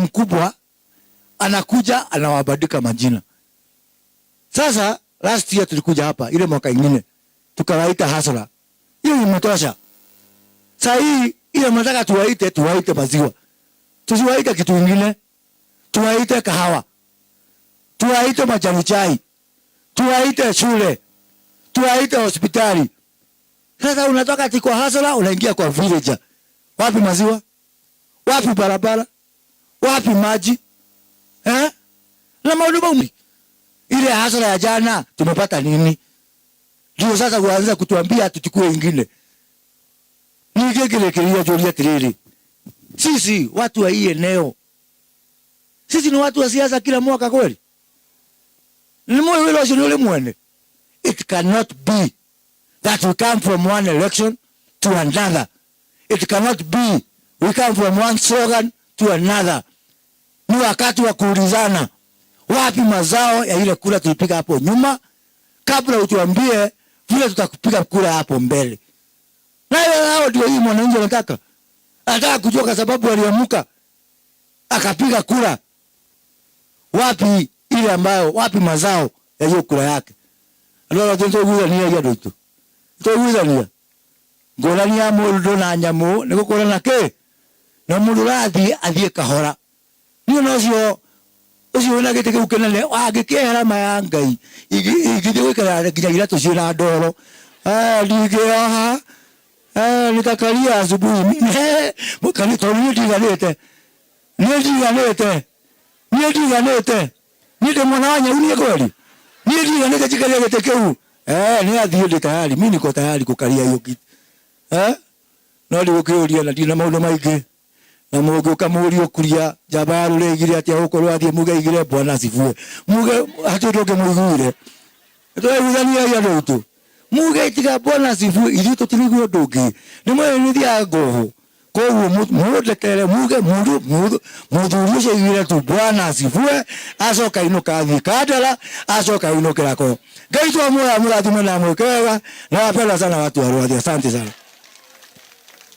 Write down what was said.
Mkubwa anakuja anawabandika majina. Sasa last year tulikuja hapa, ile mwaka ingine tukawaita hustler, hiyo imetosha. Saa hii ile mnataka tuwaite, tuwaite maziwa, tusiwaite kitu ingine, tuwaite kahawa, tuwaite majani chai, tuwaite shule, tuwaite hospitali. Sasa unatoka ati kwa hustler unaingia kwa villager. Wapi maziwa? Wapi barabara? Wapi maji? Eh? Na maundu ile hustler ya jana tumepata nini? Ndio sasa uanza kutuambia tuchukue ingine. Nige kile kile julia tiriri. Sisi watu wa hii eneo, sisi ni watu wa siasa kila mwaka kweli? Ni moyo wilo ucio ni uri mwene. It cannot be that we come from one election to another. It cannot be we come from one slogan to another. Ni wakati wa kuulizana wapi mazao ya ile kura tulipiga hapo nyuma, kabla utuambie vile tutakupiga kura hapo mbele. Na hiyo hao ndio hii mwananchi anataka. Anataka kujua kwa sababu aliamuka akapiga kura. Wapi ile ambayo, wapi mazao ya hiyo kura yake? Andũ arĩa tũiguithania andũ aitũ. Tũiguithania. Ngũrani ya mũndũ na nyamũ nĩ gũkũrana kĩ? Na mũndũ ũrathiĩ athiĩ kahora. Niĩ na ũcio ũcio wĩna gĩtĩ kĩu kĩnene angĩkĩehera ma ya Ngai ingĩthiĩ gũikara nginya iratũ ciĩna ndoro. Ndingĩoha. Nitakalia asubuhi. Tondũ niĩ ndiganĩte. Niĩ ndiganĩte. Niĩ ndiganĩte. Niĩ ndĩ mwana wa nyau niĩ kweli. Niĩ ndiganĩte njikarie gĩtĩ kĩu. Nĩ athiĩ ndĩ tayari. Mimi niko tayari kukalia hiyo kiti. No ndigũkĩũria na ndina maũndũ maingĩ. Na mũngĩũka mũũrie kuria njamba ya rũrĩrĩ ĩigire atĩa gũkũ rwathiĩ muge ĩigire Bwana asifiwe. Muge hatirĩ ũndũ ũngĩ mũiguire. Tũraiguithania andũ aitũ. Muge tiga Bwana asifiwe ithuĩ tũtiraigua ũndũ ũngĩ. Nĩ mũĩ nĩ thiaga ngũhũ. Koguo mũndekere muge mũndũ mũthuri ũcio aigire tu Bwana asifiwe acoka inũka athiĩ Kandara acoka inũkĩra ko. Ngai twamuoya mũrathime na mwĩke wega na wapenda sana watu wa Rwathi. Asante sana.